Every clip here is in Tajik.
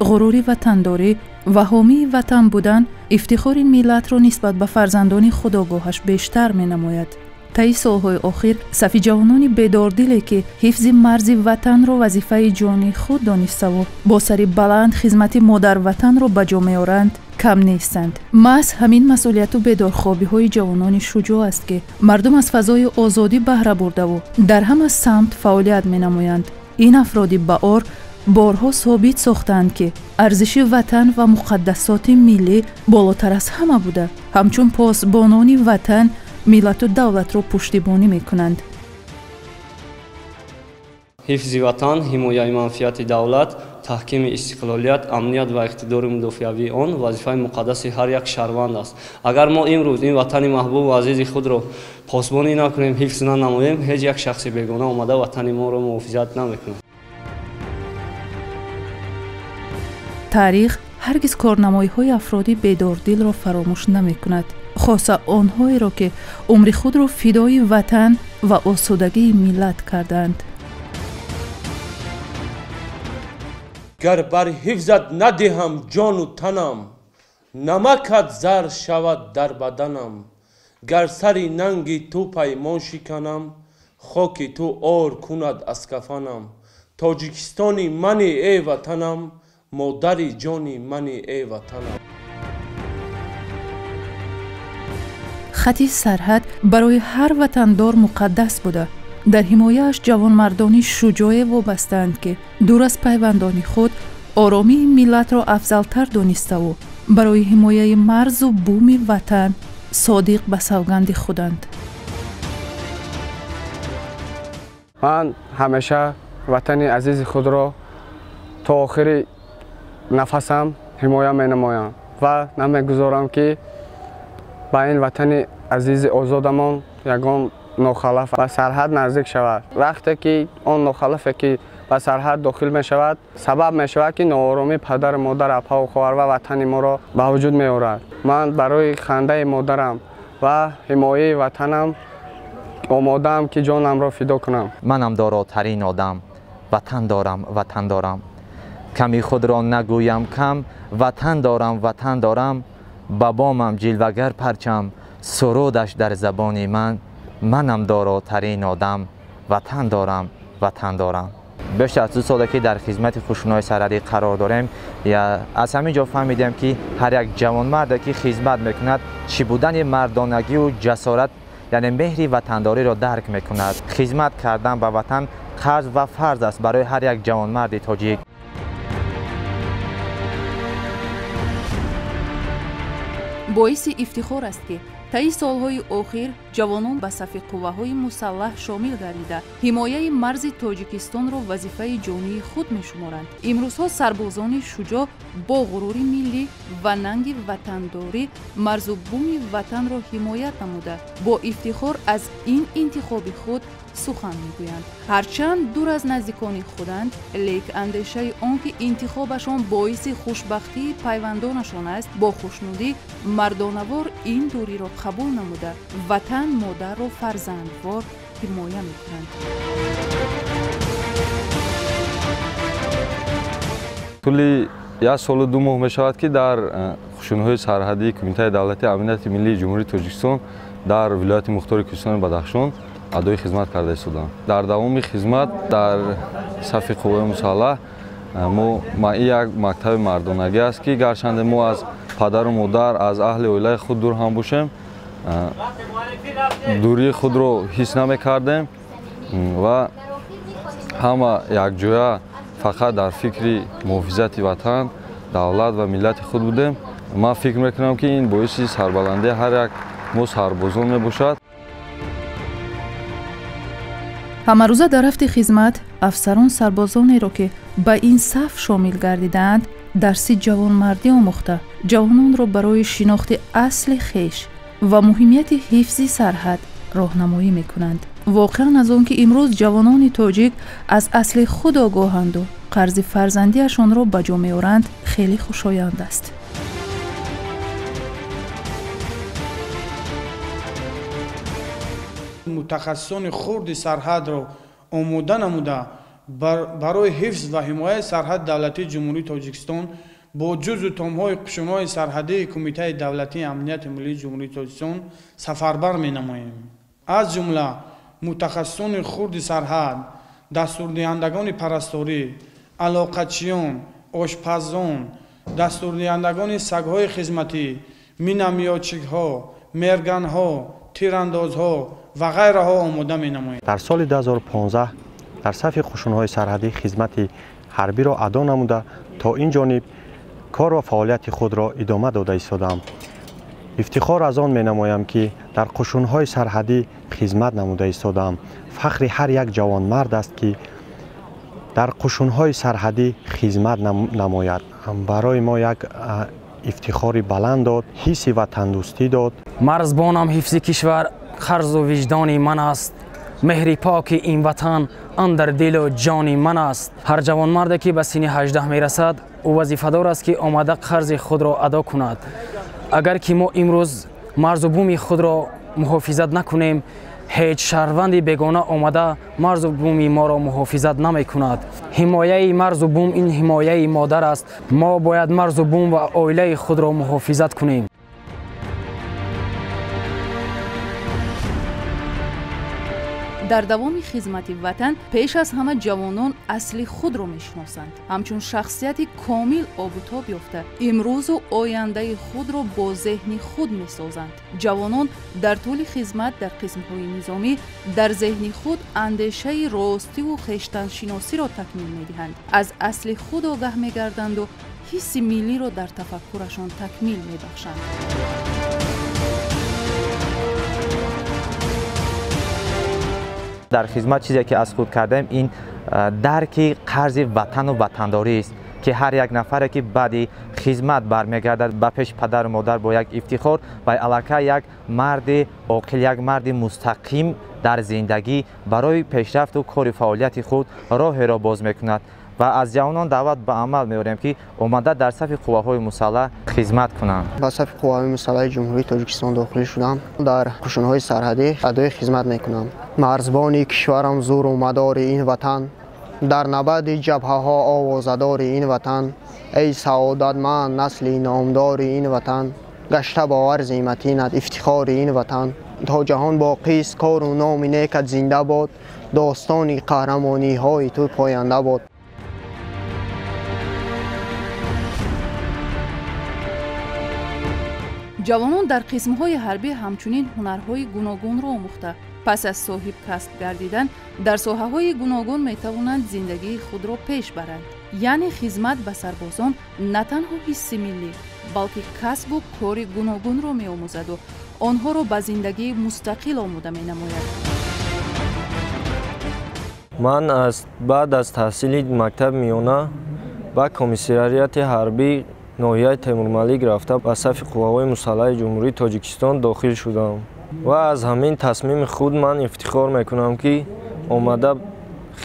Ғурури ватандорӣ ва ҳомии ватан будан ифтихори миллатро нисбат ба фарзандони худогоҳаш бештар менамояд. Таи солҳои охир сафи ҷавонони бедордиле, ки ҳифзи марзи ватанро вазифаи ҷонии худ дониставу бо сари баланд хизмати модарватанро ба ҷо меоранд, кам нестанд. Маҳз ҳамин масъулияту бедорхобиҳои ҷавонони шуҷоъ аст, ки мардум аз фазои озодӣ баҳра бурдаву дар ҳама самт фаъолият менамоянд. Ин афроди баъор борҳо собит сохтаанд, ки арзиши ватан ва муқаддасоти миллӣ болотар аз ҳама буда, ҳамчун посбонони ватан миллату давлатро пуштибонӣ мекунанд. Ҳифзи ватан, ҳимояи манфиати давлат, таҳкими истиқлолият, амният ва иқтидори мудофиавии он вазифаи муқаддаси ҳар як шаҳрванд аст. Агар мо имрӯз ин ватани маҳбубу азизи худро посбонӣ накунем, ҳифз нанамоем, ҳеҷ як шахси бегона омада ватани моро муҳофизат намекунад. Таърих ҳаргиз корнамоиҳои афроди бедордилро фаромӯш намекунад, хоса онҳоеро, ки умри худро фидои ватан ва осудагии миллат карданд. Гар бар ҳифзат надиҳам ҷону танам, намакат зар шавад дар баданам. Гар сари нанги ту паймон шиканам, хоки ту ор кунад аз кафанам. Тоҷикистони мани, э ватанам, модари ҷони мани, э ватанам. Хати сарҳад барои ҳар ватандор муқаддас буда, дар ҳимояаш ҷавонмардони шуҷоъе вобастаанд, ки дур аз пайвандони худ оромии миллатро афзалтар дониставу барои ҳимояи марзу буми ватан содиқ ба савганди худанд. Ман ҳамеша ватани азизи худро то охири нафасам ҳимоя менамоям ва намегузорам, ки ба ин ватани азизи озодамон ягон нохалаф ба сарҳад наздик шавад. Вақте ки он нохалафе ки ба сарҳад дохил мешавад, сабаб мешавад, ки нооромии падару модар, апаву хоҳар ва ватани моро ба вуҷуд меорад. Ман барои хандаи модарам ва ҳимояи ватанам омодаам, ки ҷонамро фидо кунам. Манам доротарин одам, ватан дорам, ватан дорам. Ками худро нагӯям кам, ватан дорам, ватан дорам. Ба бомам ҷилвагар парчам, сурудаш дар забони ман. Манам доротарин одам, ватан дорам, ватан дорам. Бештар аз 2 соле ки дар хизмати хушунаи сарҳадӣ қарор дорем, аз ҳамин ҷо фаҳмидем, ки ҳар як ҷавонмарде ки хизмат мекунад, чӣ будани мардонагию ҷасорат, яъне меҳри ватандориро дарк мекунад. Хизмат кардан ба ватан қарз ва фарз аст барои ҳар як ҷавонмарди тоҷик. Боиси ифтихор аст, ки таи солҳои охир ҷавонон ба сафи қувваҳои мусаллаҳ шомил гардида, ҳимояи марзи Тоҷикистонро вазифаи ҷонии худ мешуморанд. Имрӯзҳо сарбозони шуҷоъ бо ғурури миллӣ ва нанги ватандорӣ марзу буми ватанро ҳимоят намуда, бо ифтихор аз ин интихоби худ сухан мегӯянд. Ҳарчанд дур аз наздикони худанд, лек андешаи он ки интихобашон боиси хушбахтии пайвандонашон аст, бо хушнудӣ мардонавор ин дуриро қабул намуда, ватан модарро фарзандвор ҳимоя мекунанд. Тӯли 1 солу 2 моҳ мешавад, ки дар хушунҳои сарҳадии Кумитаи давлатии амнияти миллии Ҷумҳурии Тоҷикистон дар вилояти мухтори Кӯҳистони Бадахшон адои хизмат карда истодам. Дар давоми хизмат дар сафи қувваҳои мусаллаҳ мо ин як мактаби мардонагӣ аст, ки гарчанде мо аз падару модар, аз аҳли оилаи худ дур ҳам бошем, дурии худро ҳис намекардем ва ҳама якҷоя фақат дар фикри муҳофизати ватан, давлат ва миллати худ будем. Ман фикр мекунам, ки ин боиси сарбаландии ҳар як мо сарбозон мебошад. Ҳамарӯза дар рафти хизмат афсарон сарбозонеро, ки ба ин саф шомил гардидаанд, дарси ҷавонмардӣ омӯхта, ҷавононро барои шинохти асли хеш ва муҳимияти ҳифзи сарҳад роҳнамоӣ мекунанд. Воқеан аз он ки имрӯз ҷавонони тоҷик аз асли худ огоҳанду қарзи фарзандиашонро ба ҷо меоранд, хеле хушоянд аст. Мутахассисони хурди сарҳадро омода намуда, Барои ҳифз ва ҳимояи сарҳади давлатии Ҷумҳурии Тоҷикистон бо ҷузъу томҳои қушунҳои сарҳадии Кумитаи давлатии амнияти миллии Ҷумҳурии Тоҷикистон сафарбар менамоем. Аз ҷумла мутахассисони хурди сарҳад, дастурдиҳандагони парасторӣ, алоқачиён, ошпазон, дастурдиҳандагони сагҳои хизматӣ, минамиёчикҳо, мерганҳо, тирандозҳо ва ғайраҳо омода менамоем. Дар соли 2015 дар сафи қушунҳои сарҳадӣ хизмати ҳарбиро адо намуда, то ин ҷониб кор ва фаъолияти худро идома дода истодаам. Ифтихор аз он менамоям, ки дар қушунҳои сарҳадӣ хизмат намуда истодаам. Фахри ҳар як ҷавонмард аст, ки дар қушунҳои сарҳадӣ хизмат намояд. Барои мо як ифтихори баланд дод, ҳисси ватандӯстӣ дод. Марзбонам ҳифзи кишвар қарзу виҷдони ман аст. Меҳри поки ин ватан андар дилу ҷони ман аст. Ҳар ҷавонмарде ки ба синни 18 мерасад, ӯ вазифадор аст, ки омада қарзи худро адо кунад. Агар ки мо имрӯз марзу буми худро муҳофизат накунем, ҳеҷ шаҳрванди бегона омада марзу буми моро муҳофизат намекунад. Ҳимояи марзу бум ин ҳимояи модар аст. Мо бояд марзу бум ва оилаи худро муҳофизат кунем. Дар давоми хизмати ватан пеш аз ҳама ҷавонон асли худро мешиносанд. Ҳамчун шахсияти комил обутоб ёфта, имрӯзу ояндаи худро бо зеҳни худ месозанд. Ҷавонон дар тӯли хизмат дар қисмҳои низомӣ дар зеҳни худ андешаи ростиву хештаншиносиро такмил медиҳанд, аз асли худ огаҳ мегарданду ҳисси миллиро дар тафаккурашон такмил мебахшанд. Дар хизмат чизе ки аз худ кардаем, ин дарки қарзи ватану ватандорӣ аст, ки ҳар як нафаре ки баъди хизмат бармегардад ба пеши падару модар бо як ифтихор ва аллакай як марди оқил, як марди мустақим дар зиндагӣ барои пешрафту кори фаъолияти худ роҳеро боз мекунад. Ва аз ҷавонон даъват ба амал меорем, ки омада дар сафи қувваҳои мусаллаҳ хизмат кунанд. Ба сафи қувваҳои мусаллаҳи Ҷумҳурии Тоҷикистон дохил шудам. Дар қушунҳои сарҳадӣ адои хизмат мекунам. Марзбони кишварам зуру мадори ин ватан, дар набарди ҷабҳаҳо овозадори ин ватан, эй саодатманд насли номдори ин ватан, гашта бо арзи матинат ифтихори ин ватан. То ҷаҳон боқист кору номи некат зинда бод, достони қаҳрамониҳои ту поянда бод. Ҷавонон дар қисмҳои ҳарбӣ ҳамчунин ҳунарҳои гуногунро омӯхта, пас аз соҳиб касб гардидан дар соҳаҳои гуногун метавонанд зиндагии худро пеш баранд. Яъне хизмат ба сарбозон на танҳо ҳисси миллӣ, балки касбу кори гуногунро меомӯзаду онҳоро ба зиндагии мустақил омода менамояд. Ман баъд аз таҳсили мактаби миёна ба комиссариати ҳарбӣ ноҳияи Темурмалик рафта ба сафи қувваҳои мусаллаҳи Ҷумҳурии Тоҷикистон дохил шудам ва аз ҳамин тасмими худ ман ифтихор мекунам, ки омада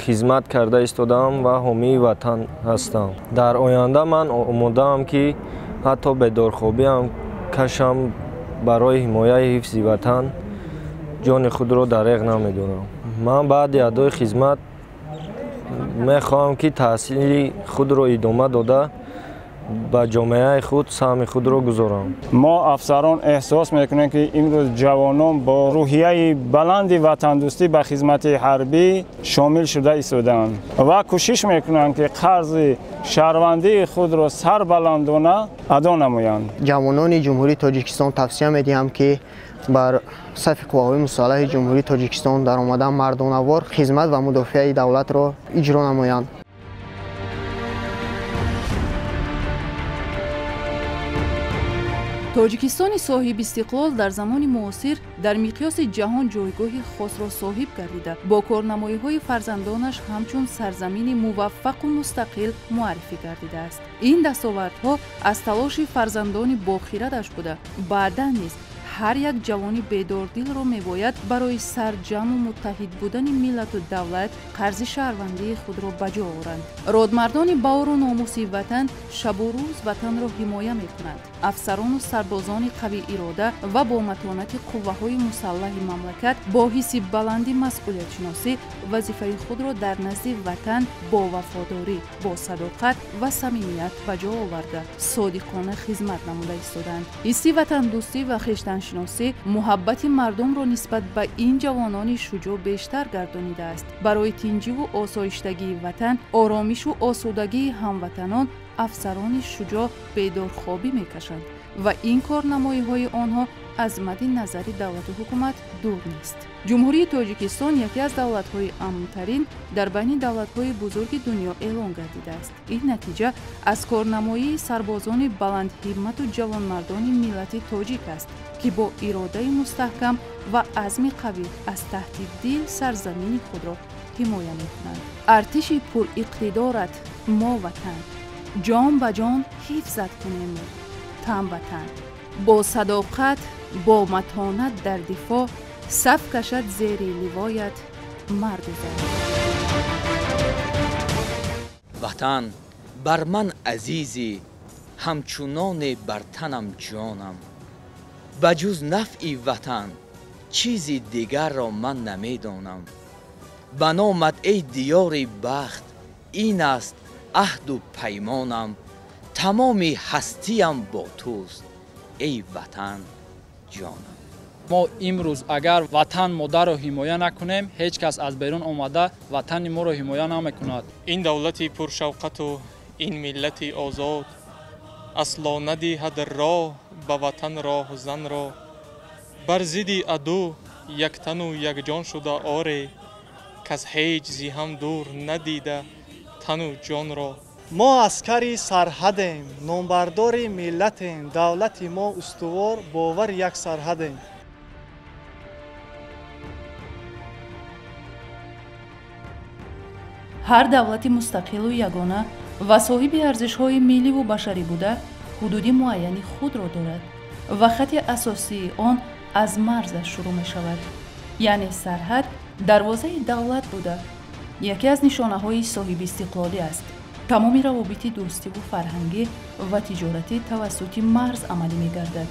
хизмат карда истодаам ва ҳомии ватан ҳастам. Дар оянда ман омодаам, ки ҳатто бедорхобиам кашам барои ҳимояи ҳифзи ватан ҷони худро дареғ намедорам. Ман баъди адои хизмат мехоҳам, ки таҳсили худро идома дода ба ҷомеаи худ саҳми худро гузорам. Мо афсарон эҳсос мекунем, ки имрӯз ҷавонон бо рӯҳияи баланди ватандӯстӣ ба хизмати ҳарбӣ шомил шуда истодаанд ва кӯшиш мекунанд, ки қарзи шаҳрвандии худро сарбаландона адо намоянд. Ҷавонони Ҷумҳурии Тоҷикистон тавсия медиҳам, ки бар сафи қувваҳои мусаллаҳи Ҷумҳурии Тоҷикистон даромада мардонавор хизмат ва мудофиаи давлатро иҷро намоянд. Тоҷикистони соҳибистиқлол дар замони муосир дар миқёси ҷаҳон ҷойгоҳи хосро соҳиб гардида, бо корнамоиҳои фарзандонаш ҳамчун сарзамини муваффақу мустақил муаррифӣ гардидааст. Ин дастовардҳо аз талоши фарзандони бохирадаш буда, баъдан низ Ҳар як ҷавони бедордилро мебояд барои сарҷамъу муттаҳид будани миллату давлат қарзи шаҳрвандии худро ба ҷо оранд. Родмардони баору номуси ватан шабу рӯз ватанро ҳимоя мекунанд. Афсарону сарбозони қавиирода ва бо матонати қувваҳои мусаллаҳи мамлакат бо ҳисси баланди масъулиятшиносӣ вазифаи худро дар назди ватан бо вафодорӣ, бо садоқат ва самимият ба ҷо оварда, содиқона хизмат намуда истодаанд. Ҳисси ватандӯстӣ ва хештаншиносӣ муҳаббати мардумро нисбат ба ин ҷавонони шуҷоъ бештар гардонидааст. Барои тинҷиву осоиштагии ватан, оромишу осудагии ҳамватанон афсарони шуҷоъ бедорхобӣ мекашанд ва ин корнамоиҳои онҳо аз мадди назари давлату ҳукумат дур нест. Ҷумҳурии Тоҷикистон яке аз давлатҳои амнтарин дар байни давлатҳои бузурги дунё эълон гардидааст. Ин натиҷа аз корнамоии сарбозони баландҳиммату ҷавонмардони миллати тоҷик аст, ки бо иродаи мустаҳкам ва азми қавӣ аз таҳти дил сарзамини худро ҳимоя мекунанд. Артиши пуриқтидорат мо ватан, ҷон ба ҷон ҳифзат кунему тан ба тан. Бо садоқат, бо матонат дар дифоъ, саф кашад зери ливоят марду зан. Ватан бар ман азизӣ, ҳамчуноне бар танам ҷонам. Ба ҷуз нафъи ватан чизи дигарро ман намедонам. Ба номат эй диёри бахт, ин аст аҳду паймонам. Тамоми ҳастиям бо туст эй ватан ҷонам. Мо имрӯз агар ватан модарро ҳимоя накунем, ҳеҷ кас аз берун омада ватани моро ҳимоя намекунад. Ин давлати пуршавқату ин миллати озод асло надиҳад роҳ ба ватан роҳзанро. Бар зидди аду яктану якҷон шуда оре, кас ҳеҷ зи ҳам дур надида тану ҷонро. Мо аскари сарҳадем, номбардори миллатем, давлати мо устувор, бовари як сарҳадем. Ҳар давлати мустақилу ягона ва соҳиби арзишҳои милливу башарӣ буда ҳудуди муайяни худро дорад ва хати асосии он аз марзаш шурӯъ мешавад. Яъне сарҳад дарвозаи давлат буда яке аз нишонаҳои соҳибистиқлолӣ аст. Тамоми равобити дӯстиву фарҳангӣ ва тиҷоратӣ тавассути марз амалӣ мегардад.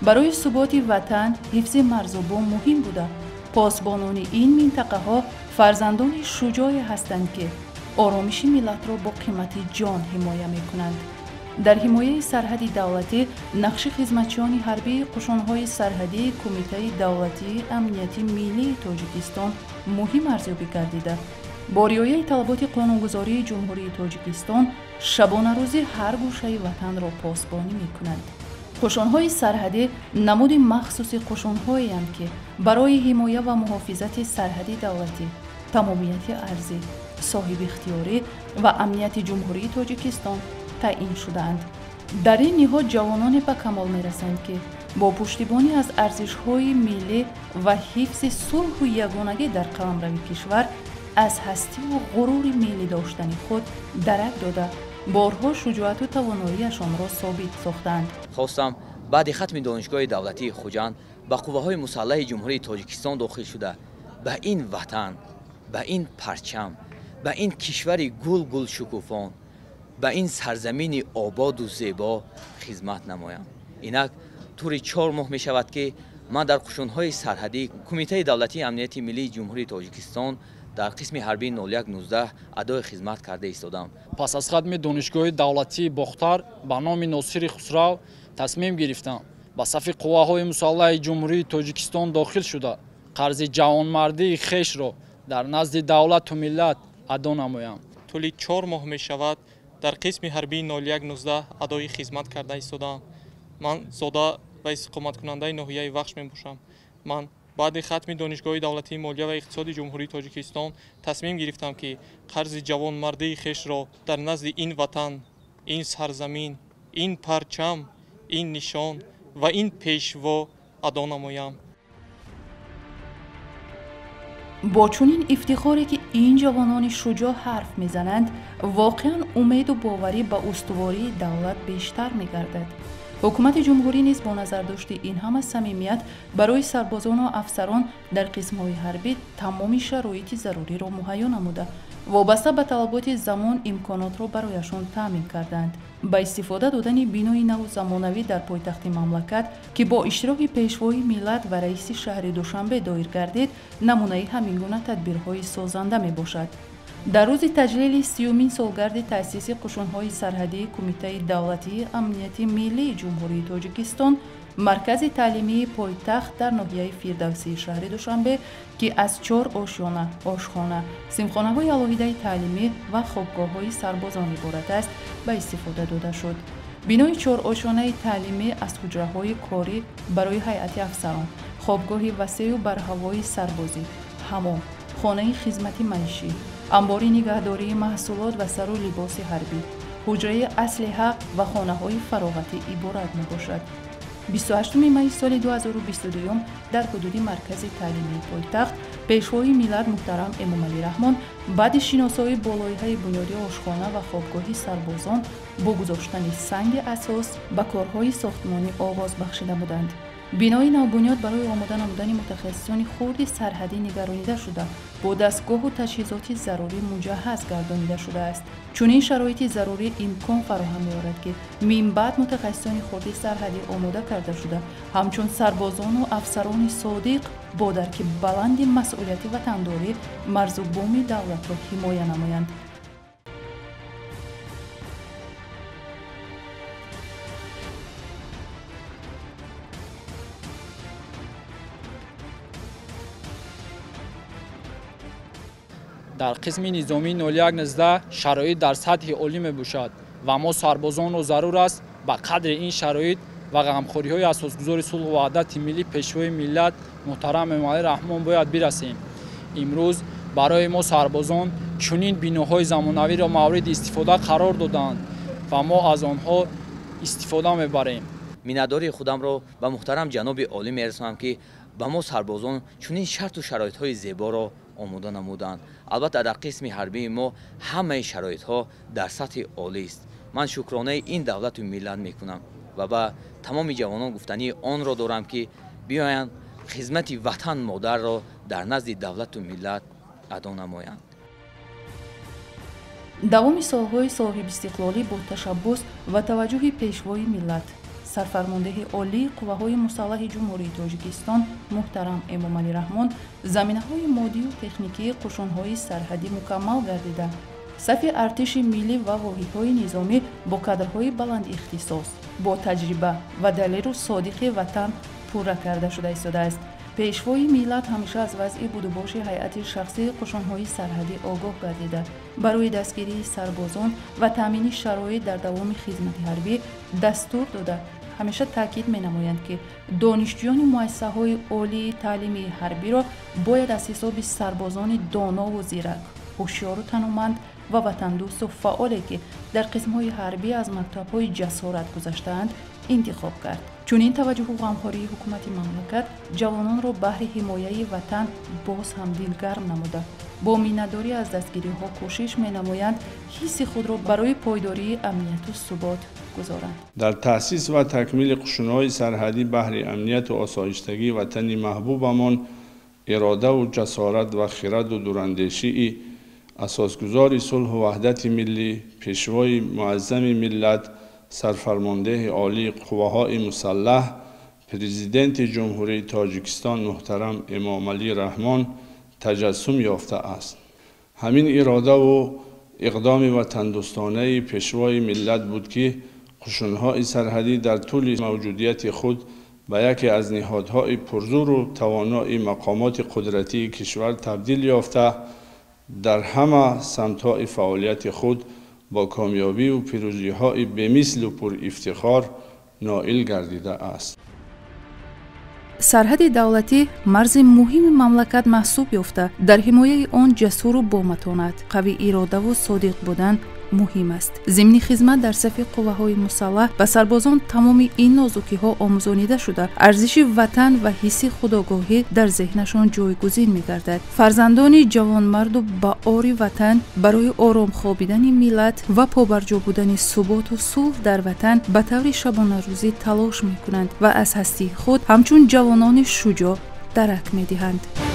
Барои суботи ватан ҳифзи марзу бум муҳим буда посбонони ин минтақаҳо фарзандони шуҷое ҳастанд, ки оромиши миллатро бо қимати ҷон ҳимоя мекунанд. Дар ҳимояи сарҳади давлатӣ нақши хизматчиёни ҳарбии қушунҳои сарҳадии Кумитаи давлатии амнияти миллии Тоҷикистон муҳим арзёбӣ гардида, бо риояи талаботи қонунгузории Ҷумҳурии Тоҷикистон шабонарӯзӣ ҳар гӯшаи ватанро посбонӣ мекунанд. Қушунҳои сарҳадӣ намуди махсуси қушунҳоеанд, ки барои ҳимоя ва муҳофизати сарҳади давлатӣ, тамомияти арзӣ, соҳибихтиёрӣ ва амнияти Ҷумҳурии Тоҷикистон таъин шудаанд. Дар ин ниҳод ҷавононе ба камол мерасанд, ки бо пуштибонӣ аз арзишҳои миллӣ ва ҳифзи сулҳу ягонагӣ дар қаламрави кишвар аз ҳастиву ғурури миллӣ доштани худ дарак дода, борҳо шуҷоату тавоноияшонро собит сохтанд. Хостам баъди хатми донишгоҳи давлатии Хуҷанд ба қувваҳои мусаллаҳи Ҷумҳурии Тоҷикистон дохил шуда, ба ин ватан, ба ин парчам, ба ин кишвари гулгул шукуфон, ба ин сарзамини ободу зебо хизмат намоям. Инак тӯри 4 моҳ мешавад, ки ман дар қушунҳои сарҳадии Кумитаи давлатии амнияти миллии Ҷумҳурии Тоҷикистон дар қисми ҳарбии 0119 адои хизмат карда истодам. Пас аз хатми донишгоҳи давлатии Бохтар ба номи Носири Хусрав тасмим гирифтам ба сафи қувваҳои мусаллаҳи Ҷумҳурии Тоҷикистон дохил шуда, қарзи ҷавонмардии хешро дар назди давлату миллат адо намоям. Тӯли 4 моҳ мешавад дар қисми ҳарбии 0119 адои хизмат карда истодам. Ман зода ва истиқоматкунандаи ноҳияи Вахш мебошам. Ман баъди хатми донишгоҳи давлатии молия ва иқтисоди Ҷумҳурии Тоҷикистон тасмим гирифтам, ки қарзи ҷавонмардии хешро дар назди ин ватан, ин сарзамин, ин парчам, ин нишон ва ин пешво адо намоям. Бо чунин ифтихоре ки ин ҷавонони шуҷоъ ҳарф мезананд, воқеан умеду боварӣ ба устувории давлат бештар мегардад. Ҳукумати ҷумҳурӣ низ бо назардошти ин ҳама самимият барои сарбозону афсарон дар қисмҳои ҳарбӣ тамоми шароити заруриро муҳайё намуда, вобаста ба талаботи замон имконотро барояшон таъмин карданд. Ба истифода додани бинои наву замонавӣ дар пойтахти мамлакат, ки бо иштироки пешвои миллат ва раиси шаҳри Душанбе доир гардид, намунаи ҳамин гуна тадбирҳои созанда мебошад. Дар рӯзи таҷлили 30-умин солгарди таъсиси қушунҳои сарҳадии Кумитаи давлатии амнияти миллии Ҷумҳурии Тоҷикистон, маркази таълимии пойтахт дар ноҳияи Фирдавсии шаҳри Душанбе, ки аз 4 ошёна, ошхона, синфхонаҳои алоҳидаи таълимӣ ва хобгоҳҳои сарбозон иборат аст, ба истифода дода шуд. Бинои 4-ошёнаи таълимӣ аз ҳуҷраҳои корӣ барои ҳайати афсарон, хобгоҳи васеъу барҳавои сарбозӣ, ҳамом, хонаи хизмати маишӣ, амбори нигаҳдории маҳсулот ва сару либоси ҳарбӣ, ҳуҷраи аслиҳа ва хонаҳои фароғатӣ иборат мебошад. 28 майи соли 2022 дар ҳудуди маркази таълимии пойтахт пешвои миллат муҳтарам Эмомалӣ Раҳмон баъди шиносоӣ бо лоиҳаи бунёди ошхона ва хобгоҳи сарбозон бо гузоштани санги асос ба корҳои сохтмонӣ оғоз бахшида буданд. Бинои навбунёд барои омода намудани мутахассисони хурди сарҳадӣ нигаронида шуда, бо дастгоҳу таҷҳизоти зарурӣ муҷаҳҳаз гардонида шудааст. Чунин шароити зарурӣ имкон фароҳам меорад, ки минбаъд мутахассисони хурди сарҳадӣ омода карда шуда, ҳамчун сарбозону афсарони содиқ бо дарки баланди масъулияти ватандорӣ марзу буми давлатро ҳимоя намоянд. Дар қисми низомии 0119 шароит дар сатҳи олӣ мебошад ва мо сарбозонро зарур аст ба қадри ин шароит ва ғамхориҳои асосгузори сулҳу ваҳдати миллӣ пешвои миллат муҳтарам Эмомалӣ Раҳмон бояд бирасем. Имрӯз барои мо сарбозон чунин биноҳои замонавиро мавриди истифода қарор доданд ва мо аз онҳо истифода мебарем. Миннатдории худамро ба муҳтарам ҷаноби олӣ мерасонам, ки ба мо сарбозон чунин шарту шароитҳои зеборо омода намуданд. Албатта дар қисми ҳарбии мо ҳамаи шароитҳо дар сатҳи олист. Ман шукронаи ин давлату миллат мекунам ва ба тамоми ҷавонон гуфтании онро дорам, ки биёянд хизмати ватан модарро дар назди давлату миллат адо намоянд. Давоми солҳои соҳибистиқлолӣ бо ташаббус ва таваҷҷӯҳи пешвои миллат, сарфармондеҳи олии қувваҳои мусаллаҳи Ҷумҳурии Тоҷикистон муҳтарам Эмомалӣ Раҳмон заминаҳои моддию техникии қушунҳои сарҳадӣ мукаммал гардида, сафи артиши миллӣ ва воҳидҳои низомӣ бо кадрҳои баландихтисос, бо таҷриба ва далеру содиқи ватан пурра карда шуда истодааст. Пешвои миллат ҳамеша аз вазъи будубоши ҳайати шахсии қушунҳои сарҳадӣ огоҳ гардида, барои дастгирии сарбозон ва таъмини шароит дар давоми хизмати ҳарбӣ дастур дода, ҳамеша таъкид менамоянд, ки донишҷӯёни муассисаҳои олии таълимии ҳарбиро бояд аз ҳисоби сарбозони донову зирак, ҳушёру тануманд ва ватандӯсту фаъоле, ки дар қисмҳои ҳарбӣ аз мактабҳои ҷасорат гузаштаанд, интихоб кард. Чунин таваҷҷӯҳу ғамхории ҳукумати мамлакат ҷавононро баҳри ҳимояи ватан боз ҳам дилгарм намуда, бо миннатдорӣ аз дастгириҳо кӯшиш менамоянд ҳисси худро барои пойдории амнияту субот гузоранд. Дар таъсис ва такмили қушунҳои сарҳадӣ баҳри амнияту осоиштагии ватани маҳбубамон иродаву ҷасорат ва хираду дурандешии асосгузори сулҳу ваҳдати миллӣ, пешвои муаззами миллат, сарфармондеҳи олии қувваҳои мусаллаҳ, президенти Ҷумҳурии Тоҷикистон муҳтарам Эмомалӣ Раҳмон таҷассум ёфтааст. Ҳамин иродаву иқдоми ватандӯстонаи пешвои миллат буд, ки қушунҳои сарҳадӣ дар тӯли мавҷудияти худ ба яке аз ниҳодҳои пурзуру тавонои мақомоти қудратии кишвар табдил ёфта, дар ҳама самтҳои фаъолияти худ бо комёбиву пирӯзиҳои бемислу пурифтихор ноил гардидааст. Сарҳади давлатӣ марзи муҳими мамлакат маҳсуб ёфта, дар ҳимояи он ҷасуру боматонат, қавӣ иродаву содиқ будан муҳим аст. Зимни хизмат дар сафи қувваҳои мусаллаҳ ба сарбозон тамоми ин нозукиҳо омӯзонида шуда, арзиши ватан ва ҳисси худогоҳӣ дар зеҳнашон ҷойгузин мегардад. Фарзандони ҷавонмарду баъори ватан барои ором хобидани миллат ва побарҷо будани суботу сулҳ дар ватан ба таври шабонарӯзӣ талош мекунанд ва аз ҳастии худ ҳамчун ҷавонони шуҷоъ дарак медиҳанд.